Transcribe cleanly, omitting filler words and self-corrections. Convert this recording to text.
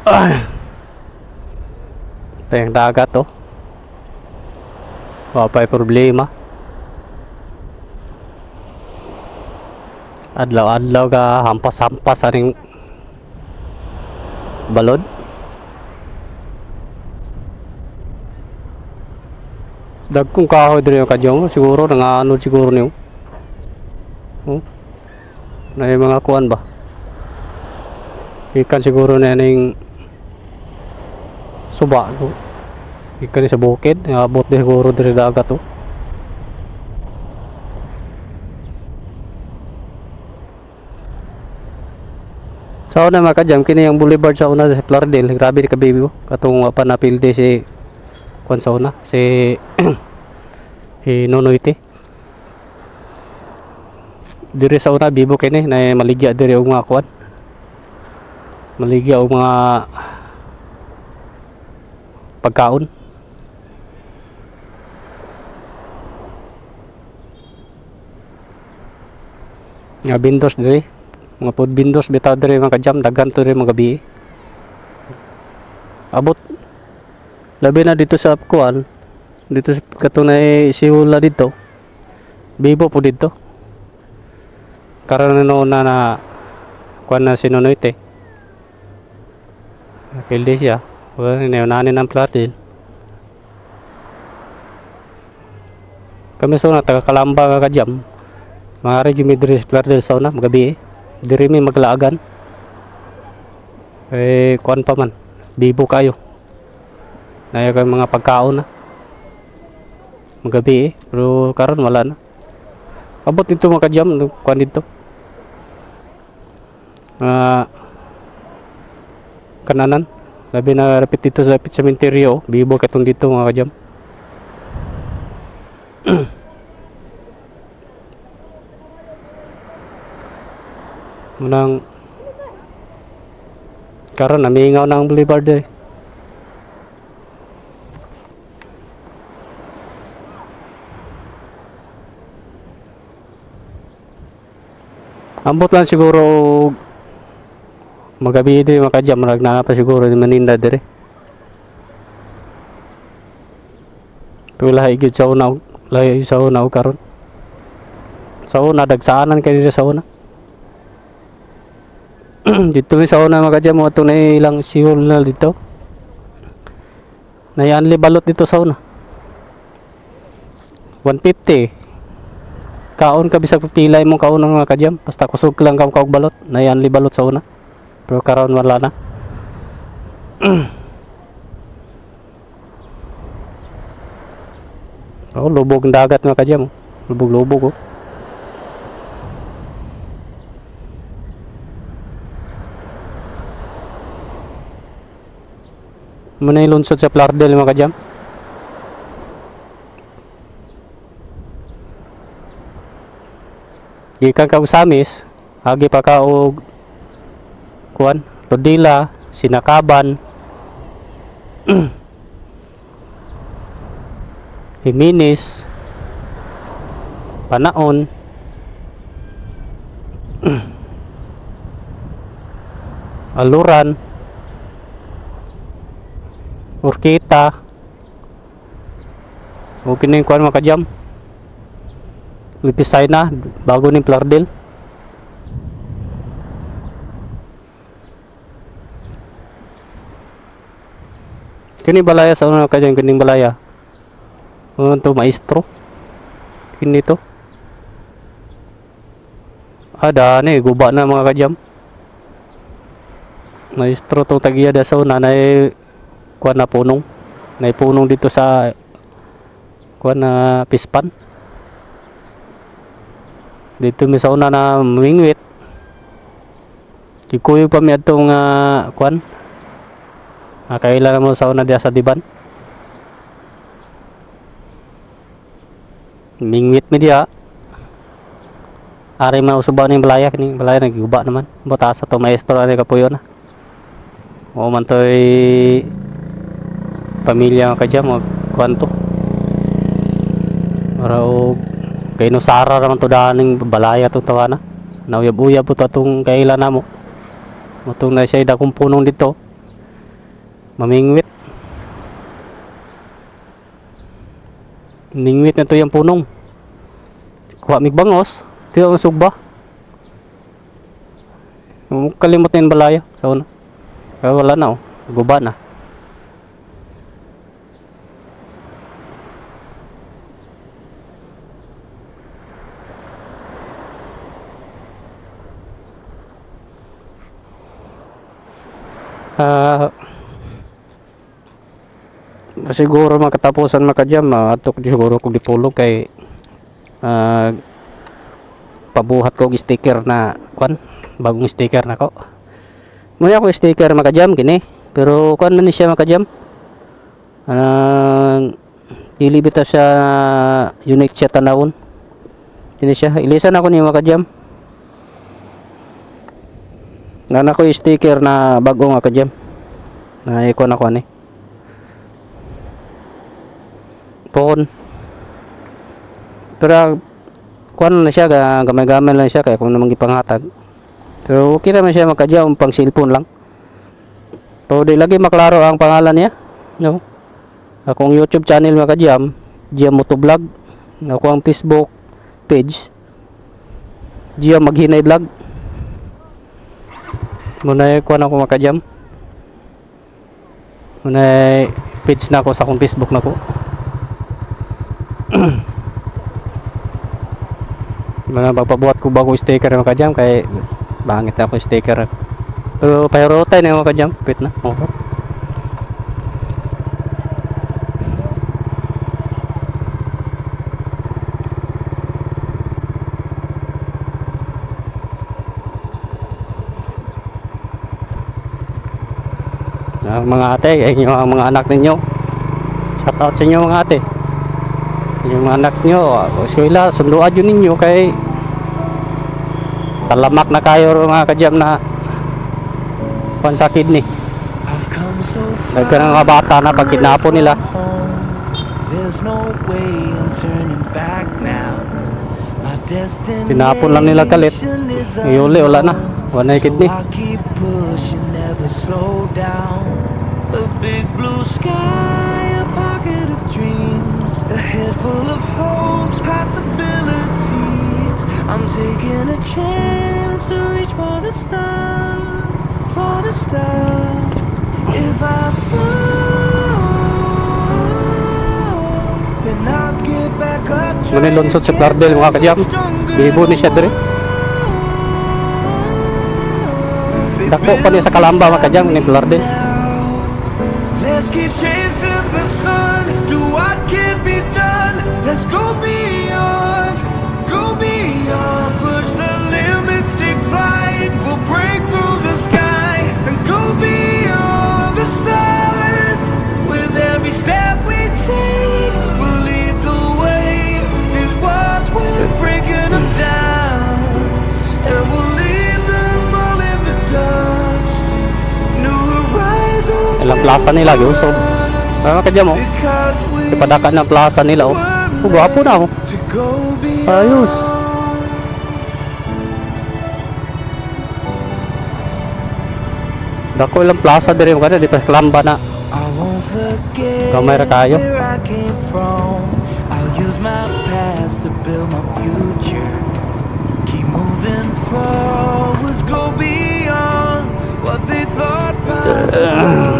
Ay. Ito yung dagat oh. Wala pa'y problema. Adlaw-adlaw ka hampas-hampas aning balod. Dagkong kahoy diri yung kadyong, siguro nanganod siguro niyo. Oh. Na yung mga kuan ba? Ikan siguro na ning suba. Ikan sa bukid, abot din siguro diri dagat oh. Sa una mga kajam, kini ang boulevard sa una sa Plaridel, grabe ka baby oh. Katong pa napilde si kuan sa una, si si Nonoy T. Diri sa una bibo kini na maligya diri og mga kuan. Maligya og mga pagkaon. Nga vendors diri, mga food vendors bitaw diri mga kajam, daghan to diri mga gabi. Abot labi na dito sa kuan, dito sa katunay siwla dito. Bibo po dito. Karon na na na kuan na si Nonoy T. Pildi siya. Wala na unanin ang Plaridel. Kami sa una taga Calamba nga kajam. Mga jud mi diri sa Plaridel sa una magabi. Diri mi maglaagan. Eh kuan pa man. Bibo kayo. Nayo kay mga pagkaon na. Magabi. Pero karon wala na. Abot dito mga kajam, kuan dito. Kananan. Labi na rapit dito sa lapit sementeryo, bibo katong dito mga kajam. Munang karon namingaw na ang boulevard eh. Ambot lang siguro magabi diri mga kajam, murag naa pa siguro ni Maninda diri. Pero lahi gyud sa una, lahi sa una og karon. Sa una dagsaanan kay diri sa una. Dito mi sa una mga kajam, mo ato na ilang siwol na dito. Nayanli balot dito sa una. 150. Kaon ka bisag pila imong kaon mga kajam, basta kusog lang ka og balot, nayanli balot sa una. Pero karon wala na. Oh, lubog ang dagat mga kajam. Lubog-lubog oh. Muna yung lungsod sa Plaridel mga kajam. Gikan ka og Samis, agi pa ka og kuan, Tudela, Sinakaban, Jimenez, Panaon, Aluran, Urqueta. Okay na yung kuan mga kajam. Lipisay na, bago ni Plaridel. Kini balaya sa una kajam, kining balaya. Ano to, maestro? Kini to. Ah, dani, guba na mga kajam. Maestro tong tagiya da sa una, na kuan na punong. Naipunong dito sa kuan na pispan. Dito mi sa una na mingwit. Kikuyog pa mi adtong kuan. Kaila na mo sa una diya sa diban. Mingwit mi diya. Ari man usuba ning balaya kini balaya nagiguba naman. Butasa to maestro ani kapuyo na. O man toy pamilya nga kadya mo kuan to. Para og kay no sara raman to daning balaya to tawana. Nauyab-uyab po to atong kaila namo. Motong na siya dakong punong dito. Mamingwit. Mingwit na to yung punong. Kuha mig bangos, tiyo ang sugba. Kalimot na yung balaya sa una. Kaya wala na oh, guba na. Siguro makatapusan makajam, atok siguro kog gipulong kay pabuhat ko og sticker na kwan, bagong sticker na ko. Muna ako sticker makajam kini, pero kwan man ni siya makajam. Anang dili bitaw siya unique siya tanawon. Kini siya, ilisan ako ni makajam. Nana ko sticker na bago nga kajam. Na iko na ko ani. Pohon. Pero kuan na siya, gamay-gamay lang siya kaya kung namang gipanghatag. Pero okay naman siya makajam pang cellphone lang. Pero di lagi maklaro ang pangalan niya. No. Akong YouTube channel makajam, Giam Motovlog. Ako ang Facebook page, Giam Maghinay Vlog. Muna kuan ako makajam. Muna page na ako sa akong Facebook na ko. Mga magpabuhat ko bagong sticker mga kajam kay bangit na ako sticker. Pero pahirotay na mga kajam, pit na. Okay. Ang mga ate, ay yung mga anak ninyo. Shout out sa inyo mga ate. Yung mga anak nyo, eskwela, sunduan yun ninyo kay talamak na kayo mga kajam na pan sa kidney. Nagka ng mga bata na pag kidnapo nila. Tinapon lang nila kalit. Iuli, wala na. Wala na yung kidney. A big blue sky, a pocket of dreams, a head full of hopes, possibilities. I'm taking a chance to reach for the stars, for the stars. If I fall, then I'll get back up. Muna lungsod sa Plaridel mga kajam. Bibo ni siya dire. Dako pa niya sa Calamba mga kajam ni Plaridel. Let's keep chasing the sun, do what can be done. Let's go beyond, go beyond. Push the limits, take flight. We'll break through the sky and go beyond the stars. With every step we take, we'll lead the way. These walls, we're breaking them down, and we'll leave them all in the dust. New horizons. Ilang plaza nila, giusob. Mga kajam oh. Ipadakan ng plaza nila oh. Oh, gwapo na oh. Ayos. Dako ilang plaza diri kada di pa Calamba na. Gamay ra kayo. I'll use my past to build my future. Keep moving forwards, go beyond what they thought possible.